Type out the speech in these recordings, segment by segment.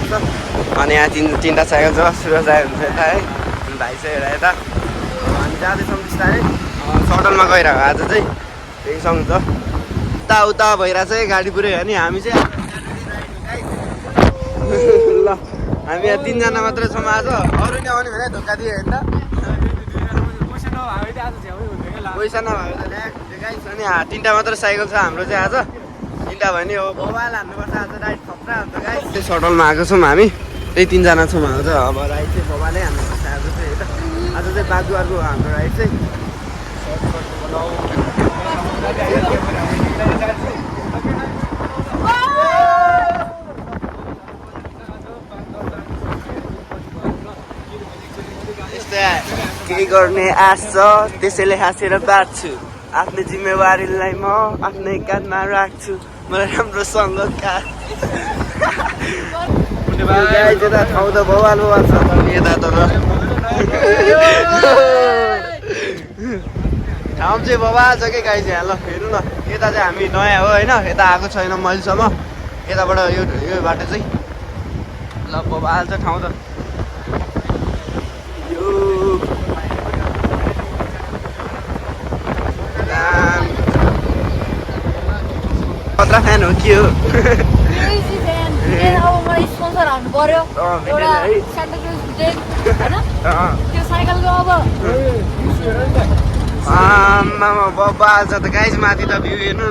छ अनि यहाँ तिनवटा साइकल छ सुरज आयो हुन्छ यता है भाइ चाहिँ एउटा यता अनि जाँदैछौँ बिस्तारै सटलमा गइरहेको आज चाहिँ त्यही सँग छ उता भइरहेको छ गाडी पुऱ्यो भने हामी चाहिँ ल हामी यहाँ तिनजना मात्रै छौँ आज अरू नै आउने भने धोका दियो होइन पैसा नभएको त गाइस अनि तिनवटा मात्रै साइकल छ हाम्रो चाहिँ आज तिनवटा भयो नि हो मोबाइल हान्नुपर्छ आज राइड खप्रा हुन्छ गाइस त्यही सटलमा आएको छौँ हामी त्यही तिनजना छौँ आज अब राइड चाहिँ मोबाइलै हान्नुपर्छ आज चाहिँ होइन आज चाहिँ बागुवारको हाम्रो राइड चाहिँ केही गर्ने आश छ त्यसैले हाँसेर बाँच्छु आफ्नो जिम्मेवारीलाई म आफ्नै काँधमा राख्छु मलाई राम्रो सङ्गतकार ठाउँ त बवाल छ यता त ठाउँ चाहिँ बवाल छ कि गाई चाहिँ ल हेर्नु न यता चाहिँ हामी नयाँ हो होइन यता आएको छैन मैलसम्म यताबाट यो बाटो चाहिँ ल बवाल छ ठाउँ त कत्रा फ्यान हो के हो स्पोन्सर हाल्नु पर्यो एउटा सान्टा क्रुज ब्रेक हैन त्यो साइकलको अब आम्मामा बब्बा छ त गाइस माथि त भ्यू हेर्नु न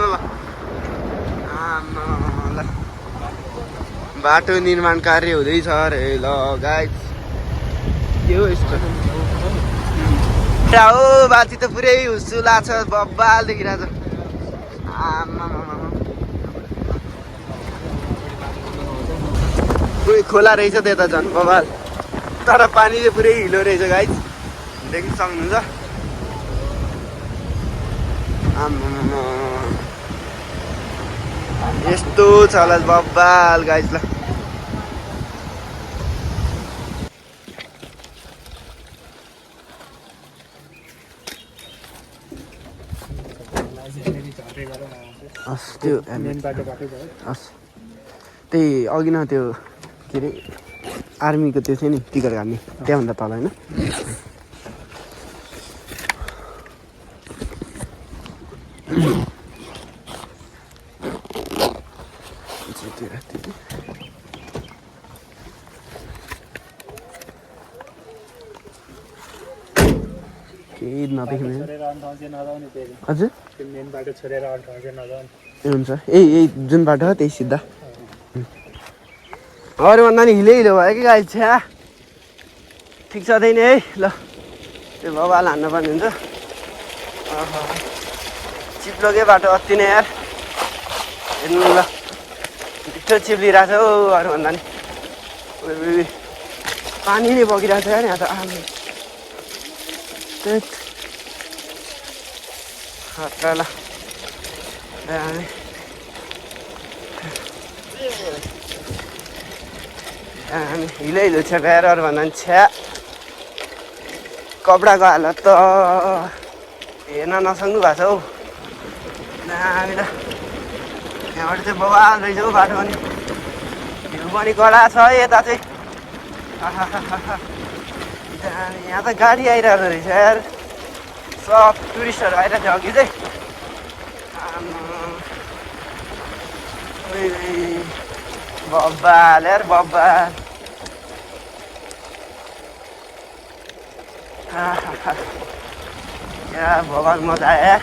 ल बाटो निर्माण कार्य हुँदैछ अरे ल गाइस के हो यस्तो हो माथि त पुरै हुस्सु लाग्छ बब्बाल देखिरहेछ आम्मामा पुरै खोला रहेछ त्यता झन् बबाल तर पानी चाहिँ पुरै हिलो रहेछ गाइस देख्न सक्नुहुन्छ आम्मामा यस्तो छ होला बबाल गाइस ल त्यो त्यही अघि न त्यो के अरे आर्मीको त्यो थियो नि टिकट काट्ने त्यहाँभन्दा तल होइन केही नदेख्ने हजुर ए हुन्छ ए जुन बाटो हो त्यही सिधा अरूभन्दा नि हिलो हिलो भयो कि गाई छ्या ठिक छ नि है ल त्यो बबाल हान्नुपर्ने हुन्छ चिप्लोकै बाटो अति नै यार हेर्नु ल मिठो चिप्लिरहेको छ हौ अरूभन्दा नि पानी नै बगिरहेको छ नि यहाँ त खतरा ल हिलो हिलो छ गएर भन्दा पनि छ्या कपडाको हालत त हेर्न नसक्नु भएको छ हौ दामी त यहाँबाट चाहिँ बवाल रहेछ हौ बाटो पनि भ्यू पनि कडा छ यता चाहिँ यहाँ त गाडी आइरहेको रहेछ यार सब टुरिस्टहरू आइरहेको थियो अघि चाहिँ बब्बाल यार बब्बाल क्या भगवान् मजा आयो यार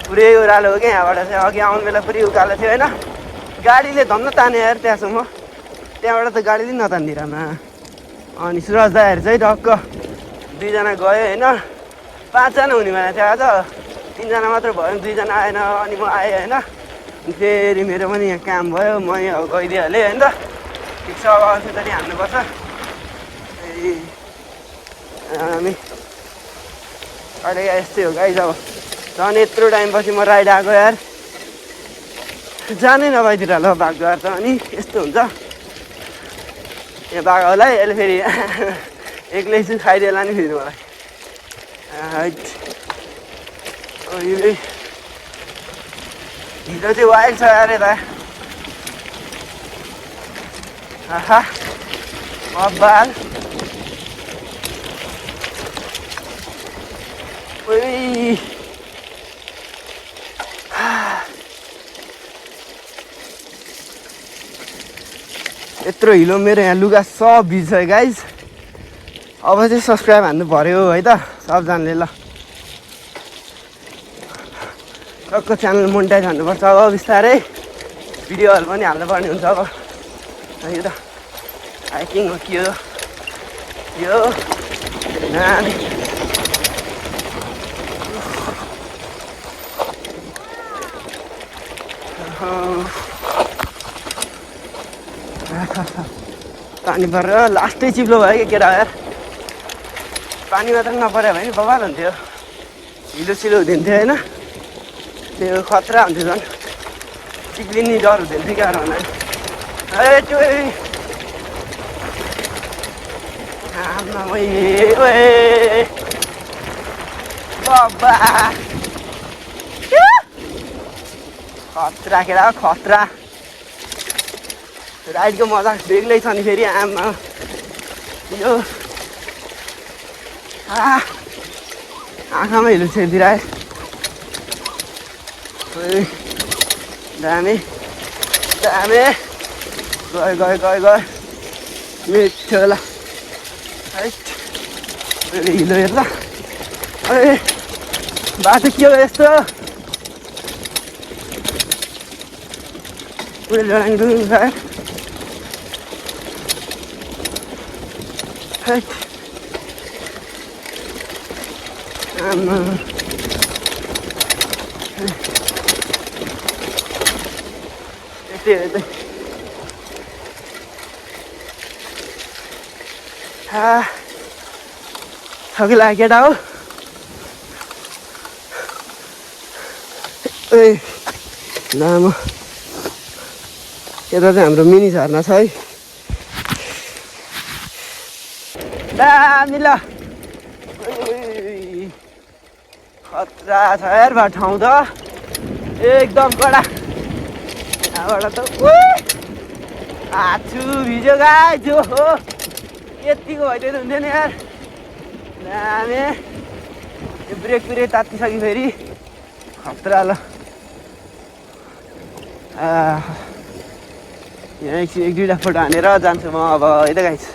पुरै उकालो हो क्या यहाँबाट चाहिँ अघि आउनु बेला पुरै उकालो थियो होइन गाडीले धन्न तान्यो यार त्यहाँसम्म त्यहाँबाट त गाडीले नतान्दिरहेमा अनि सुरज दाइहरू चाहिँ टक्क दुईजना गयो होइन पाँचजना हुने भनेको थियो आज तिनजना मात्र भयो दुईजना आएन अनि म आएँ होइन फेरि मेरो पनि यहाँ काम भयो म यहाँ गइदिइहालेँ होइन त ठिक छ अब अझै त नि हान्नुपर्छ हामी अहिले यस्तै हो गाइस अब झन् यत्रो टाइमपछि म राइड आएको यार जानै नभइदिएर ल बाघद्वार त अनि यस्तो हुन्छ यहाँ बाघ होला है यसले फेरि एक्लै चाहिँ खाइदिएला नि फेरि मलाई हिलो चाहिँ वाइल्ड छ यार यता आहा बब्बाल ओइ यत्रो हिलो मेरो यहाँ लुगा सब भिज्छ गाइज अब चाहिँ सब्सक्राइब हान्नु पर्यो है त सबजनाले ल टक्क च्यानल मोनिटाइज हान्नुपर्छ अब बिस्तारै भिडियोहरू पनि हाल्नुपर्ने हुन्छ अब यो त हाइकिङ हो कि यो नानी पानी परेर लास्टै चिप्लो भयो कि केटा यार पानी मात्र नपऱ्यो भने बवाल हुन्थ्यो हिलो सिलो हुँदैन थियो होइन त्यो खतरा हुन्थ्यो झन् चिप्लिने डर हुँदैन थियो क्या भन्नाले ए त्यो बाबा खतरा केटा खतरा राइडको मजा बेग्लै छ नि फेरि आमा यो आँखामा हिलो छेडिदिएर दामी दामी गयो मिठो ल है हिलो हेर ल अरे बाटो के हो यस्तो पुरै लडाइँदो छ आमा यस्तै थकिला केटा हो ए लामो यता चाहिँ हाम्रो मिनी झर्ना छ है दामी ल खतरा छ यार बा ठाउँ त एकदम कडा यहाँबाट त हाछु भिज्यो गाई जो हो यतिको भइदिनु हुन्थ्यो नि यार दामी यो ब्रेक तात्तिसक्यो फेरि खतरा ल यहाँ एक दुईवटा फोटो हानेर जान्छु म अब है त गाइस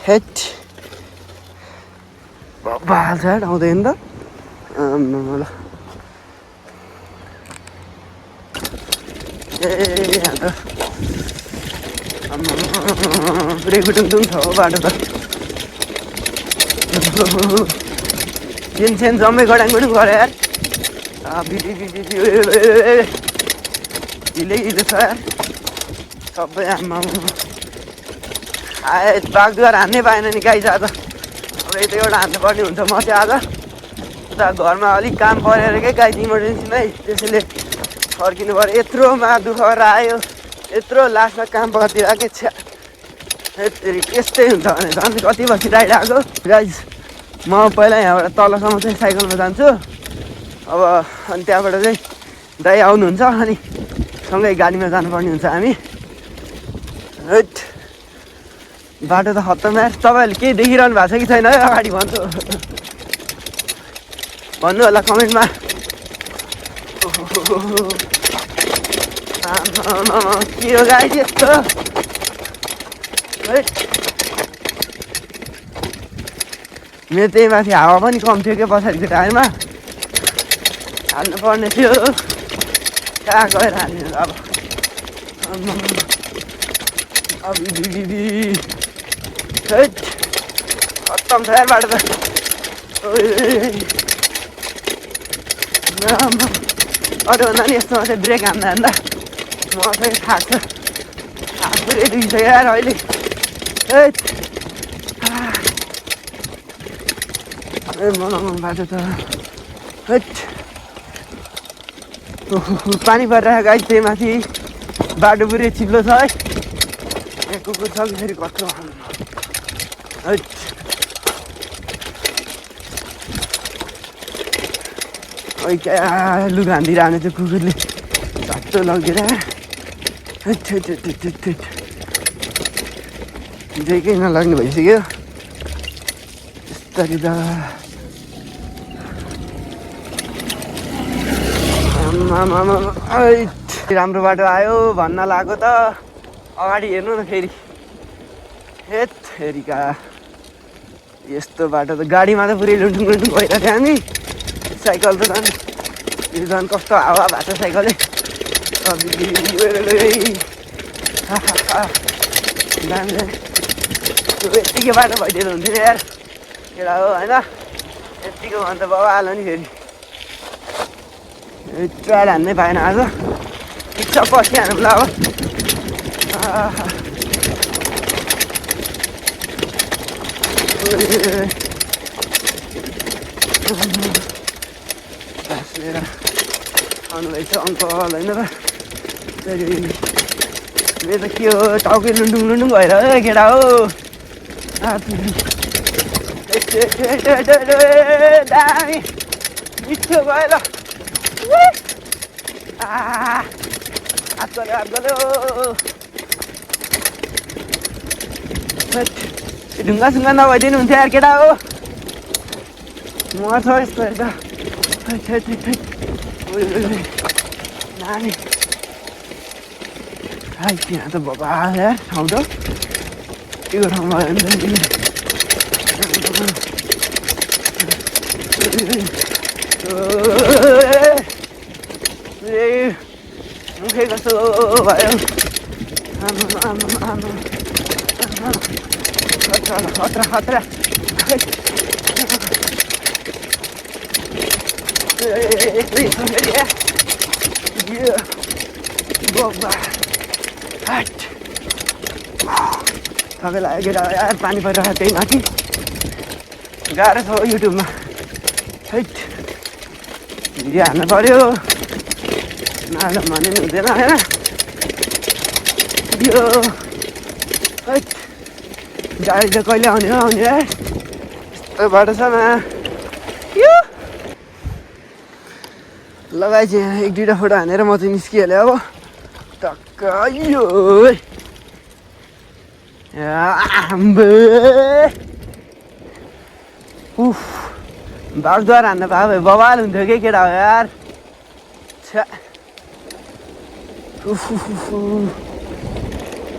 हेट बाल छ आउँदैन त ल ए अन्त पुरै गुटुङटुङ छ हो बाटो त सेन जम्मै गडाङ गुडुङ गऱ्यो यार हिलो छ यार सबै आमा बागदुवार हान्नै पाएन नि गाई छ आज अब यता एउटा हान्नुपर्ने हुन्छ म चाहिँ आज उता घरमा अलिक काम परेर क्या गाई इमर्जेन्सीमै त्यसैले फर्किनु पऱ्यो यत्रोमा दुःख गरेर आयो यत्रो लास्टमा काम पतिर आएको छ्या यस्तै हुन्छ भने झन् कति बसी आइरहेको गाइज म पहिला यहाँबाट तलसम्म चाहिँ साइकलमा जान्छु अब अनि त्यहाँबाट चाहिँ दाइ आउनुहुन्छ अनि सँगै गाडीमा जानुपर्ने हुन्छ हामी हैट बाटो त खत्तम यार तपाईँहरूले केही देखिरहनु भएको छ कि छैन है अगाडि भन्छु भन्नु होला कमेन्टमा के हो गाई यस्तो मेरो त्यही माथि हावा पनि कम थियो क्या पछाडिको टायरमा हाल्नु पर्ने थियो कहाँ गएर हाल्नु अब खत्तम छ यार बाटो त अरूभन्दा नि यस्तोमा चाहिँ ब्रेक हान्दा म चाहिँ थाक्छ हात पुरै दुखिसक्यो यार अहिले बाटो त पानी परिरहेको गाई त्यही माथि बाटो पुरै चिप्लो छ है यहाँ कुकुर छ फेरि कत्रो क्या लुगा हान्दिरहने त्यो कुकुरले झट्टो लगेर जेकै नलाग्ने भइसक्यो यस्तरी त राम्रो बाटो आयो भन्न लाग्यो त अगाडि हेर्नु न फेरि हेत फेरिका यस्तो बाटो त गाडीमा त पुरै लुन्टुङ लुन्टुङ भइरहेको थियो हामी साइकल त झन् यो झन् कस्तो हावा भएको छ साइकलले यत्तिकै बाटो भइदिनु हुन्थ्यो यार केटा हो होइन यत्तिको भन्दा बाबा हाल्यो नि फेरि ट्रायल हान्नै पाएन आज ठिक छ पछि हानौँ ल अब लिएर आउनुभएछ अङ्कल होइन र मेरो त के हो टाउकै लुन्डुङ लुन्डुङ भएर केटा हो दामी मिठो भयो ल हात गऱ्यो ढुङ्गा सुङ्गा नभइदिनु हुन्थ्यो यार केटा हो मर्छ यस्तो हेर्छ नानी त्यहाँ त बाबा यार ठाउँ त के ठाउँ भयो भने मुखै कस्तो भयो खतरा खतरा थकै लाग्यो यार पानी परिरहेको त्यही माथि गाह्रो छ युट्युबमा भिडियो हाल्नु पऱ्यो नहाल्नु भने पनि हुँदैन होइन यो गाडी त कहिले आउने हो आउने यस्तो बाटो छ न यो लगाइ चाहिँ एक दुईवटा फोटो हानेर म चाहिँ निस्किहालेँ अब टक्क यो उफ बागद्वार हान्न पायो भए बवाल हुन्थ्यो कि केटा हो यार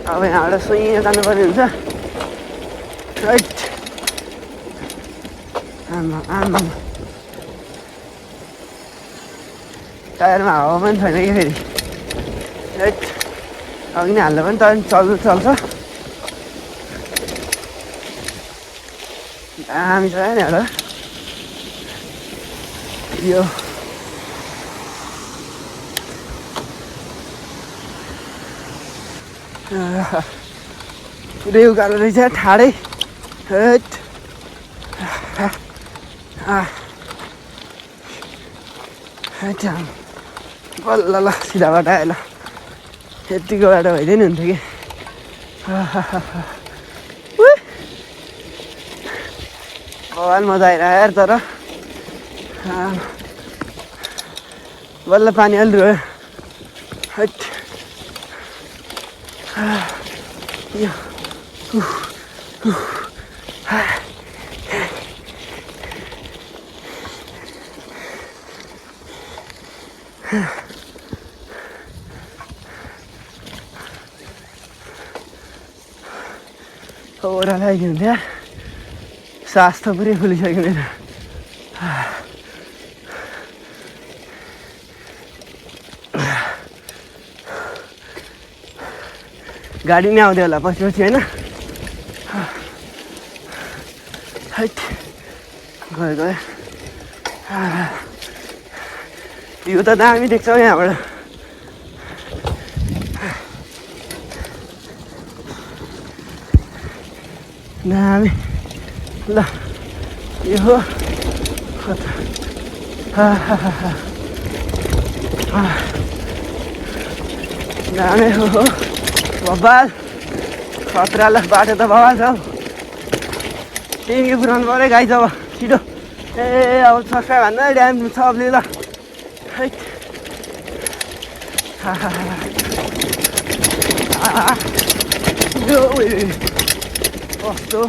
अब यहाँबाट सुइँ जानुपर्ने हुन्छ आमा टायरमा हावा पनि छैन कि फेरि अघि नै हाल्दा पनि त चल्छ दामी छ नि एउटा यो पुरै उकालो रहेछ ठाडै बल्ल ल सिधा बाटो आयो ल यत्तिको बाटो भइदियो नि हुन्थ्यो कि बवाल मजा आइरह्यो यार तर बल्ल पानी अलि रह्यो यो ओह्रालो आइदियो हुन्थ्यो सास त पुरै फुलिसक्यो मेरो गाडी नै आउँदै होला पछि पछि होइन गयो यो त दामी देख्छ यहाँबाट दामी ल यो हो दामी हो बबाल खतरा ल बाटो त बबाल छ टिभी पुऱ्याउनु पऱ्यो गाई छ अब छिटो ए अब सब्सक्राइब हान्नु ड्याम सबले ल कस्तो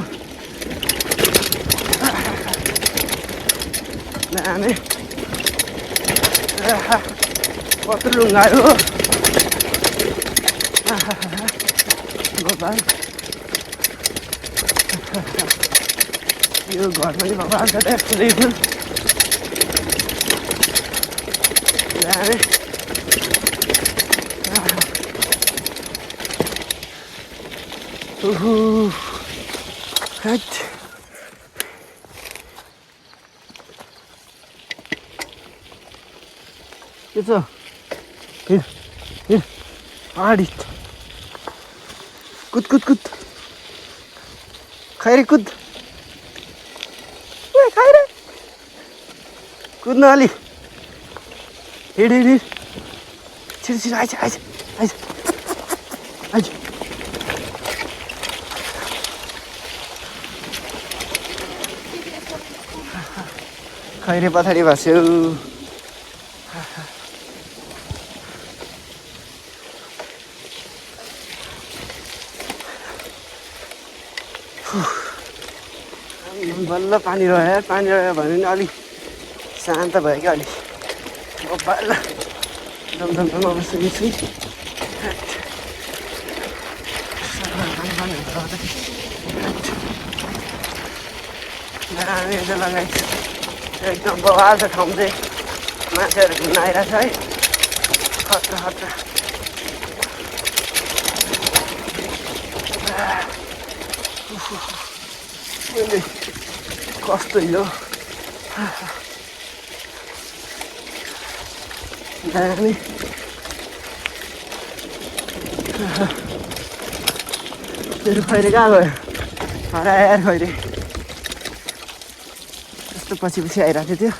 दामी कत्रो लुङ्गायो भगवान् यो घर पनि भगवान् छ त फुलै फुल दामी हट के छ हिँड हिँड अगाडि कुद कुद कुद खैरे कुद खैरे कुद्न अलि हिँड हिँड हिँड छिटो छिटो आइज आइज आइज आइज खैरे पछाडि बस्यो बल्ल पानी रह्यो भने नि अलिक शान्त भयो क्या अलिक बल्ल दमदममा बस्छु लगाइ एकदम बवाल छ ठाउँ चाहिँ मान्छेहरू घुम्न आइरहेछ है खतरा खतरा कस्तो हिलो दामी तेरो खैरे कहाँ गयो हराएर खैरे कस्तो पछि पछि आइरहेको थियो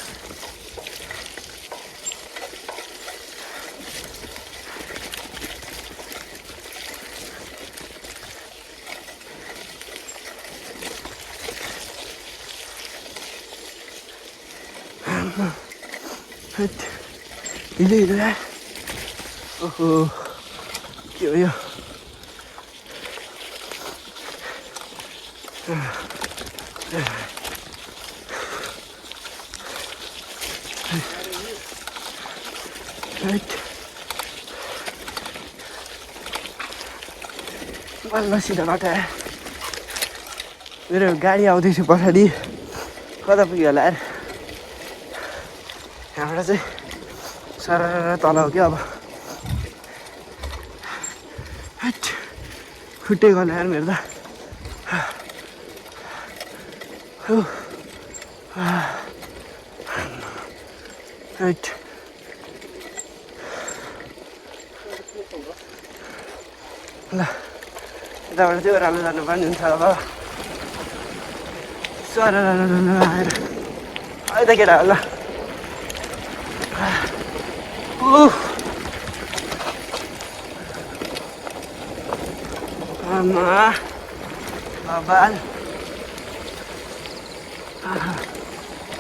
हिलो हिलो यार ओहो के हो यो बल्ल सिधा बाटो आयो मेरो गाडी आउँदैछ पछाडि कता पुग्यो होला यार यहाँबाट चाहिँ सर तल हो क्या अब खुट्टै गयो यार मेरो त ल यताबाट चाहिँ ओह्रालो जानुपर्ने हुन्छ अब सर आएर अहिले त केटा होला आमा भगवान्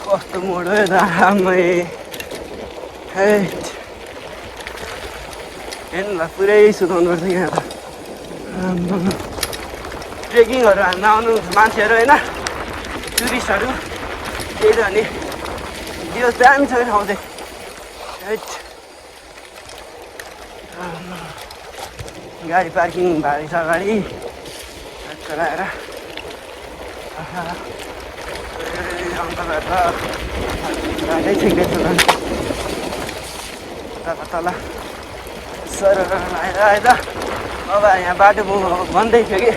कस्तो मोड हो त आमै हेर्नु ल पुरै सुताउनु पर्छ यहाँ त ट्रेकिङहरू हान्न आउनु मान्छेहरू होइन टुरिस्टहरू त्यही त अनि यो दामी छ ठाउँ चाहिँ गाडी पार्किङ भएको छ अगाडि चलाएर बाटै ठिकै छ तल सर आएर आएछ अब यहाँ बाटो बन्दै थियो कि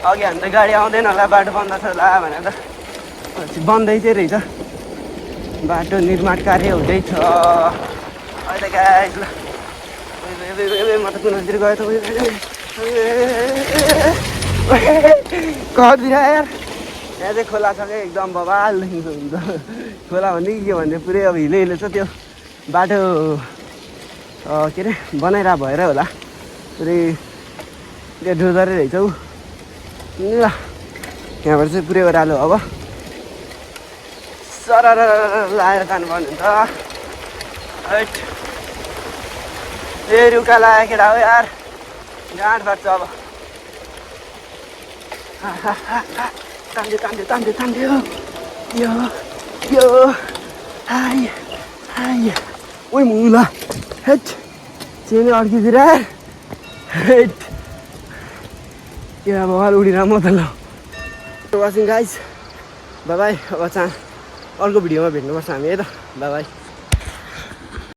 अघि हामी त गाडी आउँदैन होला बाटो बन्द छ होला भनेर बन्दै चाहिँ रहेछ बाटो निर्माण कार्य हुँदैछ अहिले गाइस ल म त कुनतिर गयो त कति यार यहाँ चाहिँ खोला छ क्या एकदम बवाल देखिन्छ हुन्छ खोला भन्ने के भन्ने पुरै अब हिलो हिलो छ त्यो बाटो के अरे बनाइरहेको भएर होला पुरै त्यो डोजरै रहेछ ऊ ल यहाँबाट चाहिँ पुरै ओह्रालो अब सर लाएर जानुपर्ने हुन्छ ए रुका लाग्यो केटा हो यार गाँड फाट्छ अब तान्यो तान्यो तान्यो तान्यो यो यो हाय हाय ओइ मुला हेट चेन अड्कितिर हेट यो अब अल उडिरह म त ल वाचिङ गाइज बाई बाई अब अर्को भिडियोमा भेट्नुपर्छ हामी है त बाई बाई